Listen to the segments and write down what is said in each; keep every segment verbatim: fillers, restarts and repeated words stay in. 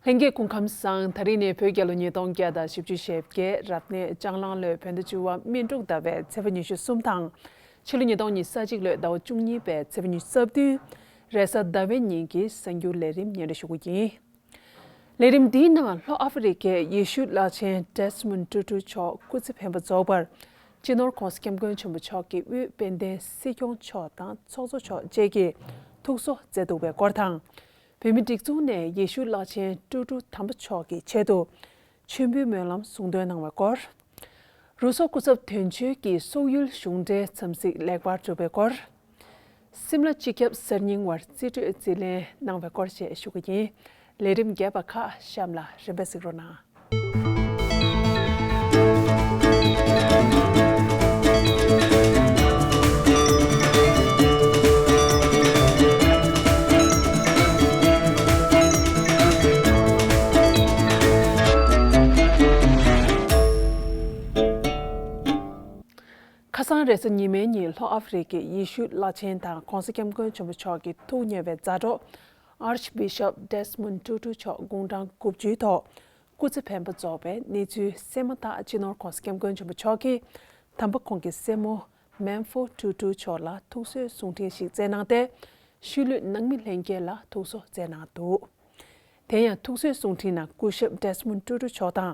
ལྷན་རྒྱས་སྐུ་ཁམས་བཟང་། ད་རིང་ནི་བོད་རྒྱལ་ལོ་ཉིས་སྟོང་བརྒྱ་དང་བཞི་བཅུ་ཞེ་བརྒྱད། རབ་གནས་ལྕགས་གླང་ལོའི་བོད་ཟླ་བཅུ་བ་སྨིན་དྲུག་ཟླ་བའི་ཚེས་པ་ཉི་ཤུ་གསུམ་དང་། ཕྱི་ལོ་ཉིས་སྟོང་ཉི་ཤུ་རྩ་གཅིག་ལོའི་ཟླ་བ་བཅུ་གཉིས་པའི་ཚེས་པ་ཉི་ཤུ་རྩ་བདུན། རེས་གཟའ་ཟླ་བའི་ཉིན་གྱི་གསར་འགྱུར་ལས་རིམ་སྙན་སྒྲོན་ཞུ་གི་ཡིན། ལས་རིམ་འདིའི་ནང་ལྷོ་ཨ་ཧྥེ་རི་ཁའི་ཡེ་ཤུ་བླ་ཆེན་ཌེ་སི་མོན་ཊུ་ཊུ་མཆོག་སྐུ་ཚེ་འཕེན་པ་རྫོགས་པར། སྤྱི་ནོར་༧གོང་ས་༧སྐྱབས་མགོན་ཆེན་པོ་མཆོག་གིས་དབུས་དཔལ་ལྡན་སྲིད་སྐྱོང་མཆོག་དང་ཚོགས་གཙོ་མཆོག་བཅས་ཀྱིས་ཐུགས་གསོ་མཛད་འདུག་པའི་སྐོར་དང་། བོད་མིའི་སྒྲིག་འཛུགས་ནས་ཡེ་ཤུ་བླ་ཆེན་ཊུ་ཊུ་དམ་པ་མཆོག་གི་ཆེད་དུ་མཆོད་འབུལ་སྨོན་ལམ་གསུང་འདོན་གནང་བའི་སྐོར། རུ་སོག་སྐུ་ཚབ་དོན་གཅོད་ཀྱི་སོག་ཡུལ་གཞུང་འབྲེལ་འཚམས་གཟིགས་ལེགས་པར་གྲུབ་པའི་སྐོར། སིམ་ལ་སྤྱི་ཁྱབ་གསར་རྙིང་བར་རྩིས་སྤྲོད་རྩིས་ལེན་གནང་བའི་སྐོར་བཅས་ཞུ་གི་ཡིན། ལས་རིམ་རྒྱས་པ་ཁག་གཤམ་ལ་རིམ་པས་གཟིགས་རོགས་གནང་། ཁ་སང་རེས་གཟའ་ཉི་མའི་ཉིན་ལྷོ་ཨ་ཧྥེ་རི་ཁའི་ཡེ་ཤུ་བླ་ཆེན་དང་༧གོང་ས་༧སྐྱབས་མགོན་ཆེན་པོ་མཆོག་གི་ཐུགས་མཉེས་པའི་མཛའ་གྲོགས་ཨར་ཅི་བི་ཤོབ་ཌེ་སི་མོན་ཊུ་ཊུ་མཆོག་དགུང་གྲངས་དགུ་བཅུའི་ཐོག་སྐུ་ཚེ་འཕེན་པ་རྫོགས་པའི་གནས་ཚུལ་གསན་མ་ཐག་སྤྱི་ནོར་༧གོང་ས་༧སྐྱབས་མགོན་ཆེན་པོ་མཆོག་གིས་དམ་པ་ཁོང་གི་སྲས་མོ་མན་ཧྥོ་ཊུ་ཊུ་མཆོག་ལ་ཐུགས་གསོའི་གསུང་འཕྲིན་ཞིག་བསྩལ་གནང་སྟེ། ཤུལ་ལུས་ནང་མི་ལྷན་རྒྱས་ལ་ཐུགས་གསོ་བསྩལ་གནང་འདུག་དེ་ཡང་ཐུགས་གསོའི་གསུང་འཕྲིན་ནང་སྐུ་ཞབས་ཌེ་སི་མོན་ཊུ་ཊུ་མཆོག་དང་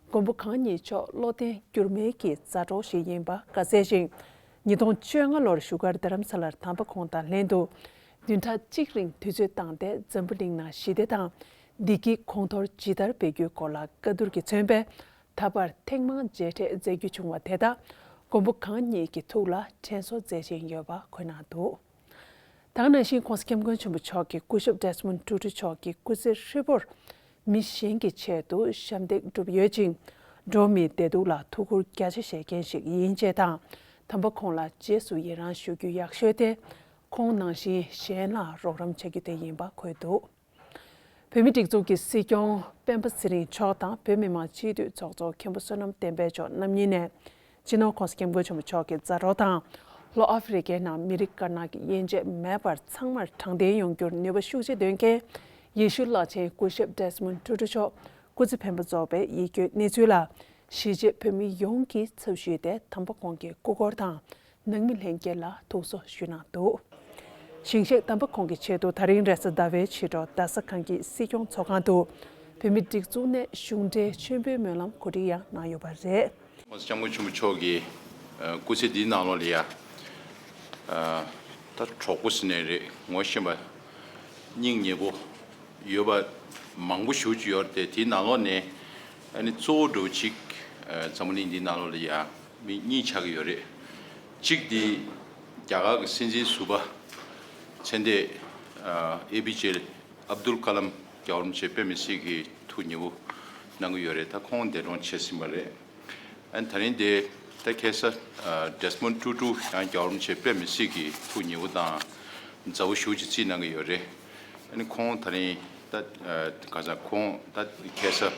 མགོན་པོ་གང་ཉིད་མཆོག་བློ་བརྟན་འགྱུར་མེད་ཀྱི་མཛའ་གྲོགས་ཤིག་ཡིན་པ་བཀའ་སྩལ་ཞིང་། ཉིས་སྟོང་བཅོ་ལྔ་ལོར་བཞུགས་སྒར་རྡ་རམ་ས་ལར་དམ་པ་ཁོང་དང་ལྷན་དུ་བདུན་ཕྲག་གཅིག་རིང་དུས་ཚོད་བཏང་སྟེ་འཛམ་བུ་གླིང་ནང་ཞི་བདེ་དང་བདེ་སྐྱིད་གོང་མཐོར་ཇི་ལྟར་འཕེལ་རྒྱུའི་སྐོར་ལ་བཀའ་བསྡུར་གྱིས་མཚོན་པའི་ད་བར་ཐེངས་མང་མཇལ་འཕྲད་མཛད་རྒྱུ་བྱུང་བ་དེ་དག་མགོན་པོ་གང་ཉིད་ཀྱི་ཐུགས་ལ་དྲན་གསོ་མཛད་བཞིན་ཡོད་པ་འཁོད་གནང་འདུག་ད་ག་ནང་བཞིན་༧གོང་ས་༧སྐྱབས་མགོན་ཆེན་པོ་མཆོག་གིས་སྐུ་ཞབས་ཌེ་སི་མོན་ཊུ་ཊུ་མཆོག་གི་སྐུ་ཚེ་ཧྲིལ་པོར་མི་གཞན་གྱི་ཆེད་དུ་ཞབས་འདེགས་བསྒྲུབས་ཡོད་ཅིང་། འགྲོ་བ་མིའི་བདེ་སྡུག་ལ་ཐུགས་ཁུར་རྒྱ་ཆེ་བཞེས་མཁན་ཞིག་ཡིན་ཅེས་དང་། དམ་པ་ཁོང་ལ་རྗེས་སུ་ཡི་རང་ཞུ་རྒྱུ་ཡག་ཤོས་དེ་ཁོང་ནང་བཞིན་གཞན་ལ་རོགས་རམ་བྱ་རྒྱུ་དེ་ཡིན་པ་འཁོད་འདུག་བོད་མིའི་སྒྲིག་འཛུགས་ཀྱི་སྲིད་སྐྱོང་སྤེན་པ་ཚེ་རིང་མཆོག་དང་བོད་མི་མང་སྤྱི་འཐུས་ཚོགས་གཙོ་མཁན་པོ་བསོད་ནམས་བསྟན་འཕེལ་མཆོག་རྣམ་གཉིས་ནས། སྤྱི་ནོར་༧གོང་ས་༧སྐྱབས་མགོན་ཆེན་པོ་མཆོག་གི་མཛའ་གྲོགས་དང་། ལྷོ་ཨ་ཧྥེ་རི་ཁའི་ནང་མི་རིགས་དཀར་ནག་གི་དབྱེ་འབྱེད་མེད་པར་ཚང་མར་དྲང་བདེན་ཡོང་རྒྱུར་ནུས་པ་ཤུགས་ཆེ་འདོན་མཁན། ཡེ་ཤུ་བླ་ཆེན་སྐུ་ཞབས་ཌེ་སི་མོན་ཊུ་ཊུ་མཆོག་སྐུ་ཚེ་འཕེན་པ་རྫོགས་པའི་ཡིད་སྐྱོའི་གནས་ཚུལ་ལ། གཞིས་བྱེས་བོད་མི་ཡོངས་ཀྱི་ཚབ་ཞུས་ཏེ་དམ་པ་ཁོང་གི་སྐུ་འཁོར་དང་། ནང་མི་ལྷན་རྒྱས་ལ་ཐུགས་གསོ་ཞུས་གནང་འདུག་ཞིང་གཤེགས་དམ་པ་ཁོང་གི་ཆེད་དུ་ད་རིང་རེས་གཟའ་ཟླ་བའི་ཕྱི་དྲོ་རྡ་ས་གངས་སྐྱིད་སྲིད་སྐྱོང་ཚོགས་ཁང་དུ་བོད་མིའི་སྒྲིག་འཛུགས་ནས་གཞུང་འབྲེལ་མཆོད་འབུལ་སྨོན་ལམ་གོ་སྒྲིག་ཡང་གནང་ཡོད་པ་རེད། ༸གོང་ས་༸སྐྱབས་མགོན་ཆེན་པོ་མཆོག་གི་ཨ་སྐུ་ཚེ་འདིའི་ནང་ལོགས་ལ་ཡ། ཨ་ད་གྲོགས་པོ་ཟེར་ནའི་རེད། ངོ་ཤེས་པ་སྙིང་ཉེ་པོ་ཡོད་པ་མང་པོ་ཞེ་པོ་ཅིག་ཡོད་རེད་དེ། དེའི་ནང་ལོགས་ནས་ཨ་ནི་གཙོ་བོ་འདྲ་བོ་ཅིག་ཨ་འཛམ་བུ་གླིང་འདིའི་ནང་ལོགས་ལ་ཡ་མི་གཉིས་ཆགས་ཀྱི་ཡོད་རེད། གཅིག་དེ་རྒྱ་གར་གྱི་སྲིད་འཛིན་ཟུར་པ་མཚན་ལྡན་ཨ་ཨེ་ཕི་ཇེ་ཨབ་དུལ་ཀ་ལམ། རྒྱལ་བ་རིན་པོ་ཆེ་དཔེ་མི་སྲིད་ཀྱི་ཐུགས་ཉེ་པོ་གནང་གི་ཡོད་རེད། ད་ཁོང་འདས་གྲོངས་བྱས་ཟིན་པ་རེད། ཨ་ནི་ད་རིང་དེ་ད་ཁ་སང་ཨ་ཌེ་སི་མོན་ཊུ་ཊུ་ཡང་རྒྱལ་བ་རིན་པོ་ཆེ་དཔེ་མི་སྲིད་ཀྱི་ཐུགས་ཉེ་པོ་དང་མཛའ་བོ་ཞེ་པོ་ཅིག་བརྩིས་གནང་གི་ཡོད་རེད། ཨ་ནི་ཁོང་ད་རིང་ད་ཨ་ག་ས་ཁོང་ད་ཁ་སང་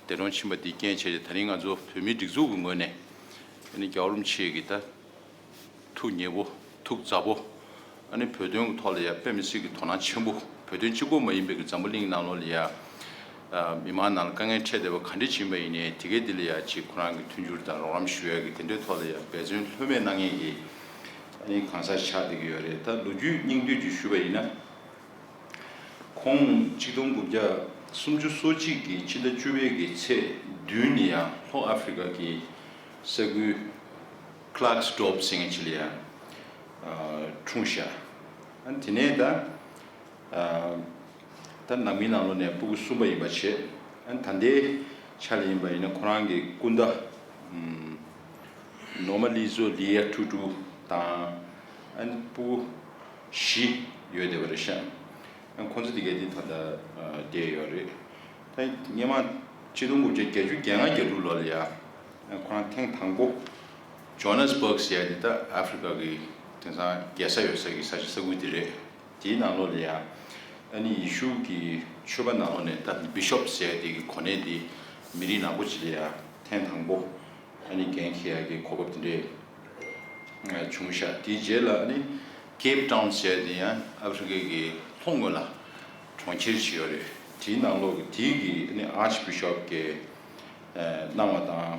འདས་གྲོངས་ཕྱིན་པ་འདི་རྐྱེན་བྱས་ཏེ་ད་རིང་ང་ཚོ་བོད་མིའི་སྒྲིག་འཛུགས་ཀྱི་ངོས་ནས་ཨ་ནི་རྒྱལ་བ་རིན་པོ་ཆེ་གི་ད་ཐུགས་ཉེ་པོ་ཐུགས་མཛའ་པོ། ཨ་ནི་བོད་དོན་གྱི་ཐོག་ལ་ཡ་དཔེ་མི་སྲིད་ཀྱི་དོ་སྣང་ཆེན་པོ། བོད་དོན་གཅིག་པོ་མ་ཡིན་པའི་གི་འཛམ་བུ་གླིང་ནང་ལོགས་ལ་ཡ་ཨ་མི་མང་ནང་ལ་དཀའ་ངལ་འཕྲད་བསྡད་པ་ག་འདྲ་ཅིག་ཡིན་པ་ཡིན་ནའི་དེ་གའི་དེ་ལ་ཡ་ཅིག་ཁོ་རང་གི་མཐུན་འགྱུར་དང་རོགས་རམ་ཞུ་ཡ་གི་དེ་འདྲའི་ཐོག་ལ་ཡ་འབད་བརྩོན་ལྷོད་མེད་གནང་མཁན་གྱི་ཨ་ནི་གང་ཟག་ཆགས་བསྡད་ཀྱི་ཡོད་རེད། ད་ལོ་རྒྱུས་སྙིང་བསྡུས་ཅིག་ཞུས་པ་ཡིན་ན། ཁོང་གཅིག་སྟོང་དགུ་བརྒྱ་སུམ་ཅུ་སོ་གཅིག་གི་ཕྱི་ཟླ་བཅུ་པའི་གི་ཚེས་བདུན་ནས་ཡང་ལྷོ་ཨ་ཧྥེ་རི་ཀ་གི་ས་ཁུལ་ཀླག་སི་ཌོབ་ཟེར་མཁན་ཅིག་ལ་ཡང་ཨ་འཁྲུངས་ཤག་ཨ་དེ་ནས་ད་ཨ་ད་ནང་མིའི་ནང་ལོགས་ནས་སྤུ་གུ་གསུམ་པ་ཡིན་པ་བྱས། ཨ་ད་ལྟའི་ཆ་ལ་ཡིན་པ་ཡིན་ན་ཁོ་རང་གི་སྐུ་ཟླ་ཨམ་ནོར་མ་ལི་ཛོ་ལི་ཡ་ཊུ་ཊུ་དང་ཨ་ནི་སྤུ་གུ་བཞི་ཡོད་བསྡད་པ་རེད་ཤག་ཨ་ཁོང་ཚོ་དེ་གའི་དེ་ད་ལྟ་ཨ་བསྡད་ཡོད་རེད། ད་སྔོན་མ་ཆིག་སྟོང་དགུ་བརྒྱ་བརྒྱད་ཅུ་གྱ་ལྔ་གྱ་དྲུག་ལོ་ལ་ཡ་ཨ་ཁོ་རང་ཐེངས་དང་པོ་ཇོ་ནེ་སི་བྷག་ཟེར་ཡ་དེ་ད་ཨ་ཧྥེ་རི་ཀ་གི་དེང་སང་རྒྱལ་ས་ཡོད་ས་གི་ས་ཆ་ས་ཁུལ་དེ་རེད། དེའི་ནང་ལོགས་ལ་ཡ་ཨ་ནི་ཡེ་ཤུ་གི་ཆོས་པ་ནང་ལོགས་ནས་ད་བི་ཤོབ་ཟེར་ཡ་དེ་གི་གོ་གནས་དེ་མི་རིགས་ནག་པོ་ཅིག་ལ་ཡ་ཐེངས་དང་པོ་ཨ་ནི་འགན་འཁྱེར་ཡག་གི་གོ་སྐབས་དེ་འདྲས་བྱུང་ཤག་དེའི་རྗེས་ལ་ཨ་ནི་ཀེབ་ཊའུན་ཟེར་དེ་ཡང་ཨ་ཧྥེ་རི་ཀའི་གི་ལྷོ་ངོས་ལ་གྲོང་ཁྱེར་ཞིག་ཡོད་རེད། དེའི་ནང་ལོགས་ཀྱི་དེའི་གི་ཨ་ནི་Archbishop གིས་ཨ་གནང་བ་དང་།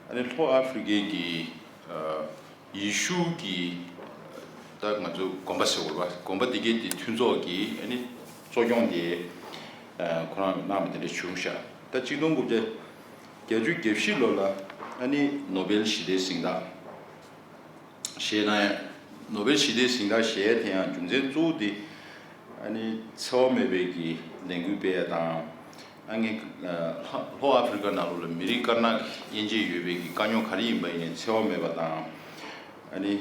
ཨ་ནི་ལྷོ་ཨ་ཧྥེ་རི་ཀའི་གི་ཨ་ཡེ་ཤུ་གི་ད་ང་ཚོ་དགོན་པ་ཟེར་བ་རེད་པ། དགོན་པ་དེ་གའི་དེ་མཐུན་ཚོགས་ཀྱི་ཨ་ནི་གཙོ་སྐྱོང་དེ་ཨ་ཁོ་རང་གནང་བ་དེ་འདྲ་བྱུང་ཤག་ད་གཅིག་སྟོང་དགུ་བརྒྱ་བརྒྱད་ཅུ་གྱ་བཞི་ལོ་ལ་ཨ་ནི་ནོ་བེལ་ཞི་བདེའི་གཟེངས་རྟགས་བཞེས་གནང་ཡ། ནོ་བེལ་ཞི་བདེའི་གཟེངས་རྟགས་བཞེས་ཡ་དེ་ཡང་རྒྱུ་མཚན་གཙོ་བོ་དེ་ཨ་ནི་འཚེ་བ་མེད་པའི་གི་ལས་འགུལ་སྤེལ་ཡ་དང་། ཨ་ནི་ལྷོ་ཨ་ཧྥེ་རི་ཀ་ནང་ལོགས་ལ་མི་རིགས་དཀར་ནག་དབྱེ་འབྱེད་ཡོད་པའི་གི་དཀའ་རྙོག་ག་རེ་ཡིན་པ་ཡིན་ནའི་འཚེ་བ་མེད་པ་དང་། ཨ་ནི་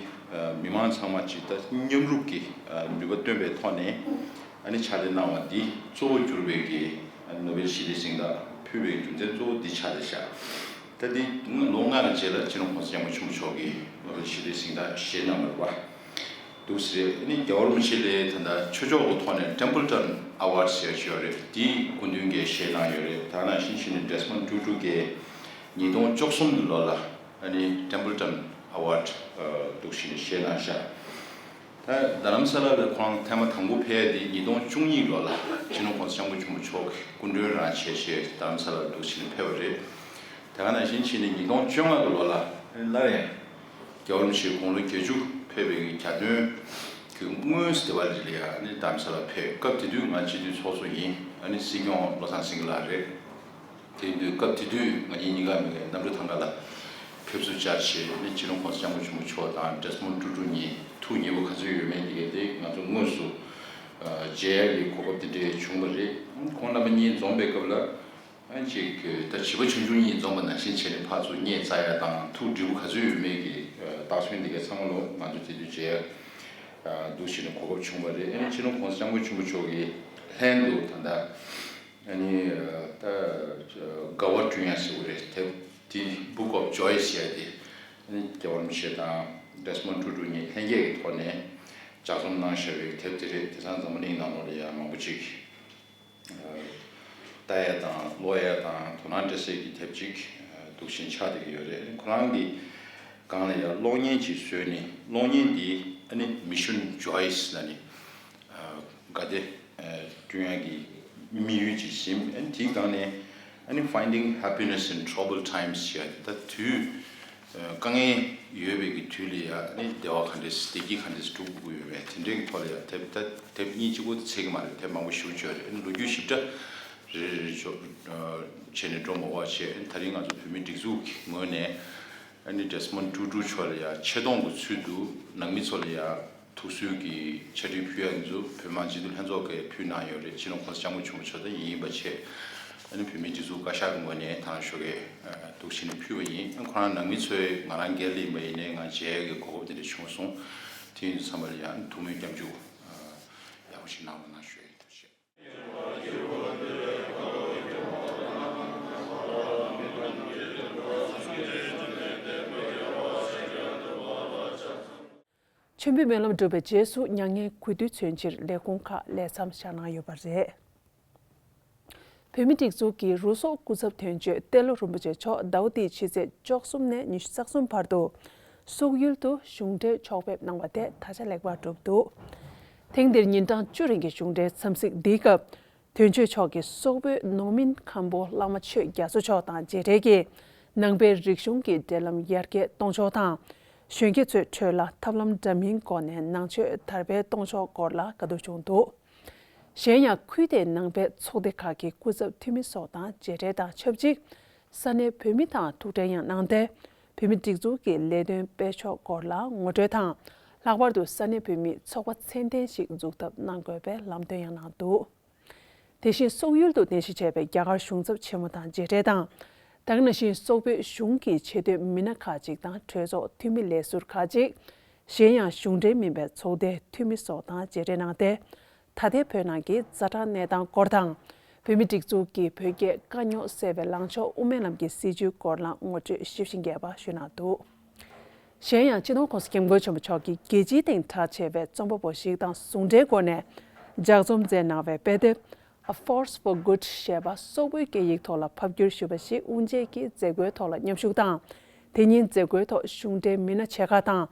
མི་མང་ཚང་མ་ཇི་ལྟར་མཉམ་རུབ་ཀྱི་ནུས་པ་བཏོན་པའི་ཐོག་ནས་ཨ་ནི་ཕྱག་ལས་གནང་བ་འདི་གཙོ་བོ་གྱུར་པའི་གི་ནོ་བེལ་ཞི་བདེའི་གཟེངས་རྟགས་ཕུལ་བའི་རྒྱུ་མཚན་གཙོ་བོ་འདི་ཆགས་བསྡད་ཤག་ད་འདི་ལོ་ལྔ་གི་རྗེས་ལ་སྤྱི་ནོར་༸གོང་ས་༸སྐྱབས་མགོན་ཆེན་པོ་མཆོག་གིས་ནོ་བེལ་ཞི་བདེའི་གཟེངས་རྟགས་བཞེས་གནང་བ་རེད་པ། འདུག་ཟེར། ཨ་ནི་རྒྱལ་བ་རིན་པོ་ཆེ་ལ་ད་ལྟ་ཆོས་ཕྱོགས་ཀྱི་ཐོག་ནས་Templeton Award ཟེར་ཡག་ཅིག་ཡོད་རེད། དེ་སྐུ་མདུན་གྱིས་བཞེས་གནང་ཡོད་རེད། ད་ནང་བཞིན་བྱས་ནས་Desmond Tutu གིས་ཉིས་སྟོང་བཅུ་གསུམ་གྱི་ལོ་ལ་ཨ་ནི་Templeton Award འདུག་བྱས་ནས་བཞེས་གནང་ཤག་ད་རྡ་རམ་ས་ལ་ལ་ཁོང་ཐེངས་མ་དང་པོ་ཕེབས་ཡ་དེ་ཉིས་སྟོང་བཅུ་གཉིས་ལོ་ལ་སྤྱི་ནོར་༸གོང་ས་༸སྐྱབས་མགོན་ཆེན་པོ་མཆོག་གིས་སྐུ་མགྲོན་རང་བྱས་བྱས་རྡ་རམ་ས་ལ་འདུག་བྱས་ནས་ཕེབས་པ་རེད། དེ་ག་ནང་བཞིན་བྱས་ནས་ཉིས་སྟོང་བཅོ་ལྔ་གི་ལོ་ལ་ཨ་ནི་སླར་ཡང་རྒྱལ་བ་རིན་པོ་ཆེ་དགུང་ལོ་བརྒྱད་ཅུ་ཕེབས་པའི་གི་གྱ་སྟོན་གྱི་སྔོན་དེ་བ་ལ་ཡ་ཨ་ནི་རྡ་རམ་ས་ལ་ཕེབས། སྐབས་དེ་དུས་ང་སྤྱི་འཐུས་ཚོགས་གཙོ་ཡིན། ཨ་ནི་སྲིད་སྐྱོང་བློ་བཟང་སེང་གེ་ལགས་རེད། དེ་དུས་སྐབས་དེ་དུས་ང་གཉིས་གཉིས་ཀ་མི་གནམ་གྲུ་ཐང་ག་ལ་ཕེབས་བསུ་བཅར་བྱས་ནས་སྤྱི་ནོར་༸གོང་ས་༸སྐྱབས་མགོན་ཆེན་པོ་མཆོག་དང་Desmond Tutu གཉིས་ཐུག་ཉེ་པོ་ག་ཚོད་ཡོད་མེད་དེ་གས་དེ་ང་ཚོ་དངོས་སུ་མཇལ་ཡག་གི་གོ་སྐབས་དེ་འདྲས་བྱུང་བ་རེད། ཁོང་རྣམ་པ་གཉིས་འཛོམས་པའི་སྐབས་ལ་ཨ་ཅིག་ད་བྱིས་པ་ཆུང་ཆུང་གཉིས་འཛོམས་པ་ནང་བཞིན་བྱས་ནས་ཕར་ཚུར་བསྙད་བཙལ་ཡག་དང་ཐུག་འདྲིས་པོ་ག་ཚོད་ཡོད་མེད་ཀྱི་རྟགས་མཚན་དེ་གས་ཚང་མ་ལོ་ང་ཚོ་དེ་དུས་མཇལ་ཡག་འདུག་བྱས་ནས་གོ་སྐབས་བྱུང་བ་རེད། ཨ་ནི་སྤྱི་ནོར་༸གོང་ས་༸སྐྱབས་མགོན་ཆེན་པོ་མཆོག་གི་ལྷན་དུ་ད་ལྟ། ཨ་ནི་ད་དགའ་བ་བསྐྲུན་ཡ་ཟེར་བ་རེད། དེབ་དེ་Book of Joys ཟེར་ཡ་དེ་ཨ་ནི་རྒྱལ་བ་རིན་པོ་ཆེ་དང་Desmond Tutu གཉིས་ལྷན་རྒྱས་ཀྱི་ཐོག་ནས་ལྗགས་རྩོམ་གནང་བཞག་པའི་དེབ་དེ་རེད། དེང་སང་འཛམ་བུ་གླིང་ནང་ལོགས་ལ་ཡ་མང་པོ་ཅིག་ལྟ་ཡ་དང་ཀློག་ཡ་དང་དོ་སྣང་སྤྲད་སའི་གི་དེབ་ཅིག་འདུག་བཞིན་ཆགས་བསྡད་ཀྱི་ཡོད་རེད། ཁོ་རང་གི་སྒང་ལ་ཡ་གློག་བརྙན་ཅིག་བཟོས་ནས་གློག་བརྙན་འདི་ཨ་ནི་Mission Joys ལ་ནི། དགའ་བདེ་བསྐྲུན་ཡག་གི་དམིགས་ཡུལ་ཅིག་བཟུང་། ཨ་ནི་དེའི་སྒང་ནས་ཨ་ནི་Finding Happiness in Troubled Times ཞེས་ད་དུས་དཀའ་ངལ་ཡོད་པའི་གི་དུས་ལ་ཡ་ཨ་ནི་བདེ་བ་ག་འདྲས་བདེ་སྐྱིད་ག་འདྲས་སྒྲུབ་དགོས་ཡོད་མེད་དེ་འདྲའི་གི་ཐོག་ལ་ཡ་དེབ་ད་དེབ་གཉིས་གཅིག་པོ་དེ་ཚད་ཀྱི་མ་རེད། དེབ་མང་པོ་ཞེ་པོ་ཅིག་ཡོད་རེད། ཨ་ནི་ལོ་རྒྱུས་ཞིབ་ཕྲ་རེ་རེ་རེ་བྱས་ནས་འགྲོ་མ་དགོས་པ་བྱས། ཨ་ནི་ད་རིང་ང་ཚོ་བོད་མིའི་སྒྲིག་འཛུགས་ཀྱི་ངོས་ནས་ཨ་ནི་Desmond Tutu མཆོག་ལ་ཡ་ཆེ་མཐོང་གི་ཚུལ་དུ་ནང་མི་ཚོ་ལ་ཡ། ཐུགས་གསོའི་གི་ཆ་འཕྲིན་ཕུལ་ཡ་འདི་ཚོ་བོད་མི་མང་སྤྱི་འཐུས་ལྷན་ཚོགས་ཀྱིས་ཕུལ་གནང་ཡོད་རེད། སྤྱི་ནོར་༸གོང་ས་༸སྐྱབས་མགོན་ཆེན་པོ་མཆོག་དང་ཡིན་པ་བྱས། ཨ་ནི་བོད་མིའི་སྒྲིག་འཛུགས་བཀའ་ཤག་གི་ངོས་ནས་དང་ཞོགས་ཀས་འདུག་བྱས་ནས་ཕུལ་བ་ཡིན། ཁོ་རང་ནང་མི་ཚོས་ང་རང་སྒེར་ལ་ཡིན་པ་ཡིན་ནའི་ང་མཇལ་ཡ་གི་གོ་སྐབས་དེ་འདྲ་བྱུང་སོང་། དེ་ཡིན་དུས་ཚང་མ་ལ་ཡང་ཐུགས་སྨོན་སྐྱབས་འཇུག་ཡག་པོ་ཞིག་གནང་རོགས་གནང་ཞུ་ཡ་ཡིན། ཐུགས་རྗེ་ཆེ། མཆོད་འབུལ་སྨོན་ལམ་གྲུབ་པའི་རྗེས་སུ་མྱ་ངན་གུས་འདུད་མཚོན་ཕྱིར་ལས་ཁུངས་ཁག་ལས་མཚམས་བཞག་གནང་ཡོད་པ་རེད། བོད་མིའི་སྒྲིག་འཛུགས་ཀྱི་རུ་སོག་སྐུ་ཚབ་དོན་གཅོད་ཏེ་ལོ་རིན་པོ་ཆེ་མཆོག་ཟླ་བ་འདིའི་ཕྱི་ཚེས་བཅུ་གསུམ་ནས་ཉི་ཤུ་རྩ་གསུམ་བར་དུ་སོག་ཡུལ་དུ་གཞུང་འབྲེལ་ཕྱོགས་ཕེབས་གནང་བ་དེ་ད་ཆ་ལེགས་པར་གྲུབ་འདུག་ཐེངས་འདིར་ཉིན་གྲངས་བཅུ་རིང་གི་གཞུང་འབྲེལ་འཚམས་གཟིགས་འདིའི་སྐབས། དོན་གཅོད་མཆོག་གིས་སོག་པོའི་ནོ་མིན་མཁན་པོ་བླ་མ་ཆོས་རྒྱ་མཚོ་མཆོག་དང་མཇལ་འཕྲད་ཀྱིས་ནང་པའི་རིག་གཞུང་གི་འབྲེལ་ལམ་ཡར་རྒྱས་གཏོང་ཕྱོགས་དང་། གཞོན་སྐྱེས་ཚོའི་ཁྲོད་ལ་ཐབས་ལམ་འདྲ་མིན་སྒོ་ནས་ནང་ཆོས་དར་སྤེལ་གཏོང་ཕྱོགས་སྐོར་ལ་བཀའ་བསྡུར་བྱུང་འདུག་གཞན་ཡང་ཁུལ་དེའི་ནང་པའི་ཚོགས་སྡེ་ཁག་གི་སྐུ་ཚབ་འཐུས་མི་སོགས་དང་མཇལ་འཕྲད་དང་ཆབས་ཅིག་ས་གནས་བོད་མི་དང་ཐུག་འཕྲད་ཡང་གནང་སྟེ། བོད་མིའི་སྒྲིག་འཛུགས་ཀྱི་ལས་དོན་སྤེལ་ཕྱོགས་སྐོར་ལ་ངོ་སྤྲོད་དང་། ལྷག་པར་དུ་ས་གནས་བོད་མིའི་ཚོགས་པ་ཚད་ལྡན་ཞིག་འཛུགས་ཐབས་གནང་དགོས་པའི་ལམ་སྟོན་ཡང་གནང་འདུག་དེ་བཞིན་སོག་ཡུལ་དུ་རྟེན་གཞི་བྱས་པའི་རྒྱ་གར་གཞུང་ཚབ་ཆེན་མོ་དང་མཇལ་འཕྲད་དང་། ད་ག་ནང་བཞིན་སོག་པོའི་གཞུང་གི་ཆེས་མཐོའི་མི་སྣ་ཁག་ཅིག་དང་གྲོས་ཚོགས་འཐུས་མི་ལས་ཟུར་ཁག་ཅིག་གཞན་ཡང་གཞུང་འབྲེལ་མིན་པའི་ཚོགས་སྡེའི་འཐུས་མི་སོགས་དང་མཇལ་འཕྲད་གནང་སྟེ། ད་ལྟའི་བོད་ནང་གི་ཛ་དྲག་གནས་སྟངས་སྐོར་དང་། བོད་མིའི་སྒྲིག་འཛུགས་ཀྱིས་བོད་རྒྱའི་དཀའ་རྙོག་སེལ་བའི་ལངས་ཕྱོགས་དབུ་མའི་ལམ་གྱི་སྲིད་བྱུས་སྐོར་ལ་ངོ་སྤྲོད་ཞིབ་ཅིང་རྒྱས་པ་ཞུས་གནང་འདུག་གཞན་ཡང་སྤྱི་ནོར་༸གོང་ས་༸སྐྱབས་མགོན་ཆེན་པོ་མཆོག་གིས་རྒྱལ་སྤྱིའི་སྟེང་གྲགས་ཆེ་བའི་རྩོམ་པ་པོ་ཞིག་དང་ཟུང་འབྲེལ་སྒོ་ནས་ལྗགས་རྩོམ་མཛད་གནང་བའི་དཔེ་དེབ། A Force for Good ཞེས་པ་སོག་པོའི་སྐད་ཡིག་ཐོག་ལ་ཕབ་བསྒྱུར་ཞུས་པ་ཞིག་དབུ་འབྱེད་ཀྱི་མཛད་སྒོའི་ཐོག་ལ་མཉམ་ཞུགས་དང་། དེ་ཉིན་མཛད་སྒོའི་ཐོག་གཞུང་འབྲེལ་མི་སྣ་ཆེ་ཁག་དང་།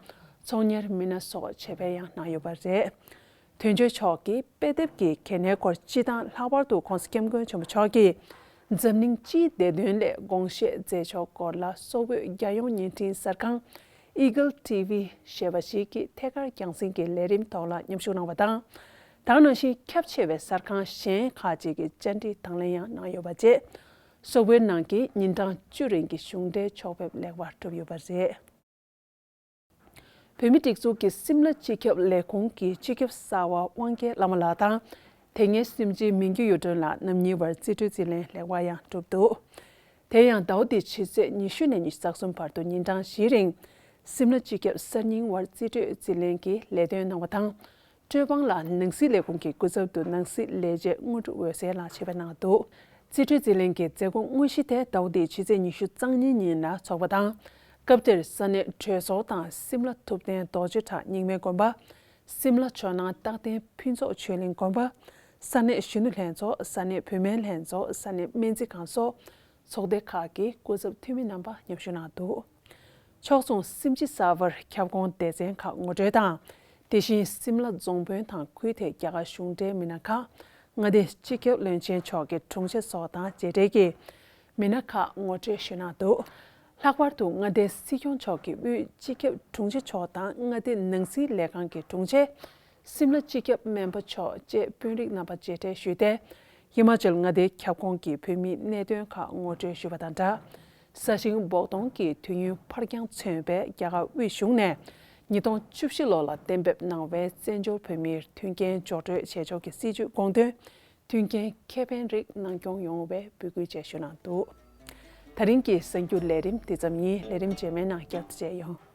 ཚོང་གཉེར་མི་སྣ་སོགས་ཆེད་ཕེབས་ཡང་གནང་ཡོད་པ་རེད། དོན་གཅོད་མཆོག་གིས་དཔེ་དེབ་ཀྱི་གལ་གནད་སྐོར་སྤྱི་དང་ལྷག་པར་དུ་༸གོང་ས་༸སྐྱབས་མགོན་ཆེན་པོ་མཆོག་གིས་འཛམ་གླིང་སྤྱིའི་བདེ་དོན་སླད་དགོངས་བཞེས་མཛད་ཕྱོགས་སྐོར་ལ་སོག་པོའི་རྒྱལ་ཡོངས་བརྙན་འཕྲིན་གསར་ཁང་Eagle T V ཞེས་པ་ཞིག་གི་ཐད་ཀར་རྒྱང་སྲིང་གི་ལས་རིམ་ཐོག་ལ་མཉམ་ཞུགས་གནང་བ་དང་། ད་ག་ནང་བཞིན་ཁྱབ་ཆེ་བའི་གསར་ཁང་གཞན་ཁག་ཅིག་གིས་བཅར་འདྲི་དང་ལེན་ཡང་གནང་ཡོད་པ་བཅས། སོག་པོའི་ནང་གི་ཉིན་གྲངས་བཅུ་རིང་གི་གཞུང་འབྲེལ་ཕྱོགས་ཕེབས་ལེགས་པར་གྲུབ་ཡོད་པ་རེད། བོད་མིའི་སྒྲིག་འཛུགས་ཀྱི་སིམ་ལ་སྤྱི་ཁྱབ་ལས་ཁུངས་ཀྱི་སྤྱི་ཁྱབ་གསར་པ་དབང་རྒྱལ་བླ་མ་ལགས་དང་། དེ་སྔའི་སེམས་ཅན་མི་རྒྱུ་ཡུལ་སྒྲོན་ལགས་རྣམ་གཉིས་བར་རྩིས་སྤྲོད་རྩིས་ལེན་ལེགས་པར་ཡང་གྲུབ་འདུག་དེ་ཡང་ཟླ་བ་འདིའི་ཕྱི་ཚེས་ཉི་ཤུ་ནས་ཉི་ཤུ་རྩ་གསུམ་བར་དུ་ཉིན་གྲངས་བཞིའི་རིང་སིམ་ལ་སྤྱི་ཁྱབ་གསར་རྙིང་བར་རྩིས་སྤྲོད་རྩིས་ལེན་གྱི་ལས་དོན་གནང་བ་དང་། སྤྲོད་དཔང་ལ་ནང་སྲིད་ལས་ཁུངས་ཀྱི་སྐུ་ཚབ་ཏུ་ནང་སྲིད་ལས་བྱེད་དངོས་གྲུབ་འོད་ཟེར་ལགས་ཆེད་ཕེབས་གནང་འདུག་རྩིས་སྤྲོད་རྩིས་ལེན་གྱི་མཛད་སྒོ་དངོས་གཞི་དེ་ཟླ་བ་འདིའི་ཕྱི་ཚེས་ཉི་ཤུ་རྩ་གཉིས་ཉིན་ལ་འཚོགས་པ་དང་། སྐབས་དེར་ས་གནས་གྲོས་ཚོགས་དང་སིམ་ལ་ཐུབ་བསྟན་རྡོ་རྗེ་བྲག་རྙིང་མའི་དགོན་པ། སིམ་ལ་ཇོ་ནང་རྟག་བརྟན་ཕུན་ཚོགས་ཆོས་གླིང་དགོན་པ། ས་གནས་གཞོན་ནུ་ལྷན་ཚོགས། ས་གནས་བུད་མེད་ལྷན་ཚོགས། ས་གནས་སྨན་རྩིས་ཁང་སོགས་ཚོགས་སྡེ་ཁག་གི་སྐུ་ཚབ་འཐུས་མི་རྣམ་པ་མཉམ་ཞུགས་གནང་འདུག་ཕྱོགས་མཚུངས་སིམ་སྤྱི་གསར་པར་ཁྱབ་ཁོངས་སྡེ་ཚན་ཁག་ངོ་སྤྲོད་དང་། དེ་བཞིན་སིམ་ལ་རྫོང་དཔོན་དང་ཁུལ་དེའི་རྒྱ་གར་གཞུང་འབྲེལ་མི་སྣ་ཁག་མངའ་སྡེའི་སྤྱི་ཁྱབ་བློན་ཆེན་མཆོག་གི་དྲུང་ཆེ་སོགས་དང་མཇལ་འཕྲད་ཀྱིས་མི་སྣ་ཁག་ངོ་སྤྲོད་ཞུས་གནང་འདུག་ལྷག་པར་དུ་མངའ་སྡེའི་སྲིད་སྐྱོང་མཆོག་གི་དབུས་སྤྱི་ཁྱབ་དྲུང་ཆེ་མཆོག་དང་མངའ་སྡེའི་ནང་སྲིད་ལས་ཁང་གི་དྲུང་ཆེ། སིམ་ལ་སྤྱི་ཁྱབ་སྨན་པ་མཆོག་བཅས་དཔོན་རིགས་རྣམ་པ་མཇལ་འཕྲད་ཞུས་ཏེ། ཧི་མ་ཅལ་མངའ་སྡེའི་ཁྱབ་ཁོངས་ཀྱི་བོད་མིའི་གནད་དོན་ཁག་ངོ་སྤྲོད་ཞུས་པ་དང་སྦྲགས། ས་ཞིང་འབོགས་གཏོང་གི་དུས་ཡུན་ཕར་འགྱངས་མཚོན་པའི་རྒྱ་གར་དབུས་གཞུང་ནས་ཉིས་སྟོང་བཅུ་བཞི་ལོ་ལ་གཏན་འབེབས་གནང་བའི་བཙན་བྱོལ་བོད་མིར་མཐུན་རྐྱེན་སྦྱོར་སྤྲོད་བྱེད་ཕྱོགས་ཀྱི་སྲིད་ཇུས་དགོངས་དོན། མཐུན་རྐྱེན་ཁེ་ཕན་རིགས་ནང་སྐྱོང་ཡོང་བའི་འབོད་སྐུལ་བཅས་ཞུས་གནང་འདུག་ད་རིང་གི་གསར་འགྱུར་ལས་རིམ་འདི་ཙམ་ཡིན། ལས་རིམ་རྗེས་མའི་ནང་བསྐྱར་དུ་མཇལ་ཡོང་།